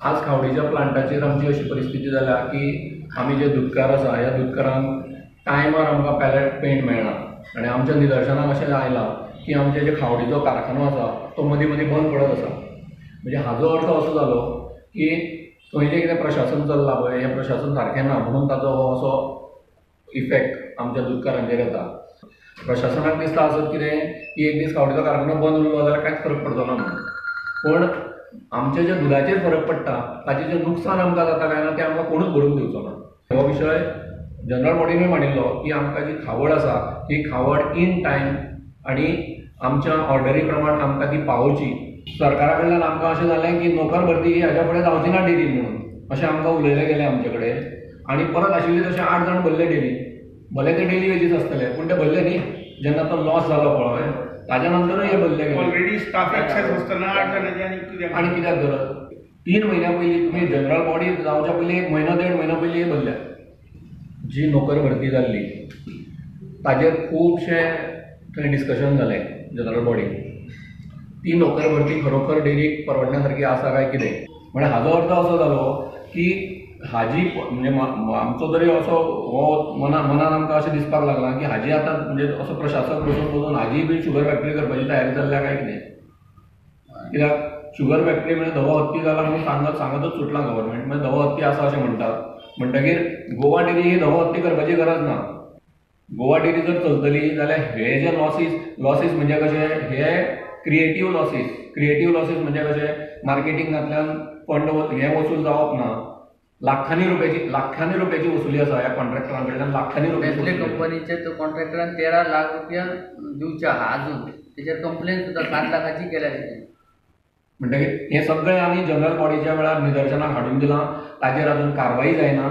आज खावडीच्या प्लांटाचेर आमची अशी परिस्थिती जाल्या की आमी जे दुदकार आसा ह्या दुदकारांक टायमार आमकां पॅलेट पेंट मेळना आनी आमच्या निदर्शनाक अशें आयलां की आमचे जे खावडीचो कारखानो आसा तो मदीं मदीं बंद पडत आसा. म्हणजे हाजो अर्थ असो जालो की थंय जें कितें प्रशासन चल्लां पळय हें प्रशासन सारकें ना, म्हणून ताचो हो असो इफेक्ट आमच्या दुदकारांचेर येता. प्रशासनाक दिसता आसत कितें की एक दीस खावडीचो कारखानो बंद उरलो जाल्यार कांयच फरक पडचो ना म्हणून, पूण आमच्या ज्या दुदाचेर फरक पडटा ताचें जें नुकसान आमकां जाता काय ना तें आमकां कोणूच भरून दिवचो ना. हो विशय जनरल बॉडीनूय मांडिल्लो की आमकां जी खावड आसा ही खावड इन टायम आनी आमच्या ऑर्डरी प्रमाण आमकां ती पावोवची. सरकारा कडल्यान आमकां अशें जालें की नोकर भरती ही हाज्या फुडें जावची ना डेरीन म्हणून अशें आमकां उलयलें गेलें आमचे कडेन आनी परत आशिल्ले तशें 8 जाण भरले डेरीन, भले ते डेली वेजीस आसतले पूण ते भरले न्ही. जेन्ना तो लॉस जालो पळय ताज्या नंतरूय हे भरले गेले. ऑलरेडी स्टाफ एक्सेस आसतना 8 जाणांची आनी कित्याक गरज? 3 म्हयन्या पयलीं तुमी जनरल बॉडी जावच्या पयलीं 1 म्हयनो 1.5 म्हयनो पयलीं हे भरल्या. जी नोकर भरती जाल्ली ताजेर खुबशें थंय डिस्कशन जालें जनरल बॉडीन. ती नोकर भरती खरोखर डेरीक परवडण्या सारकी आसा काय कितें, म्हणजे हाजो अर्थ असो जालो की हाजी म्हणजे आमचो तरी असो हो मनान आमकां अशें दिसपाक लागलां की हाजी आतां म्हणजे असो प्रशासक बसून बसून हाजी बी शुगर फॅक्टरी करपाची तयारी चल्ल्या काय कितें. कित्याक शुगर फॅक्टरी म्हणजे धवो हत्ती जाला म्हणून सांगतच सुटलां गव्हर्मेंट, म्हणजे धवो हत्ती आसा अशें म्हणटात. म्हणटगीर गोवा डेरी ही धवो हत्ती करपाची गरज ना. गोवा डेरी जर चलतली जाल्यार हे जे लॉसीस म्हणजे कशें हे क्रिएटीव लॉसीस, क्रिएटीव लॉसीस म्हणजे कशें मार्केटिंगांतल्यान फंड हें वसूल जावप ना. लाखांनी रुपयाची वसुली आसा ह्या कॉन्ट्रॅक्टरां कडल्यान, लाखांनी रुपया. नेस्ले कंपनीचे तो कॉन्ट्रॅक्टरान 13 लाख रुपया दिवचे आहा अजून, तेचेर कंप्लेन सुद्दां 7 लाखाची केल्या. म्हणटकीर हें सगळें आमी जनरल बॉडीच्या वेळार निदर्शनाक हाडून दिलां, ताजेर अजून कारवाई जायना.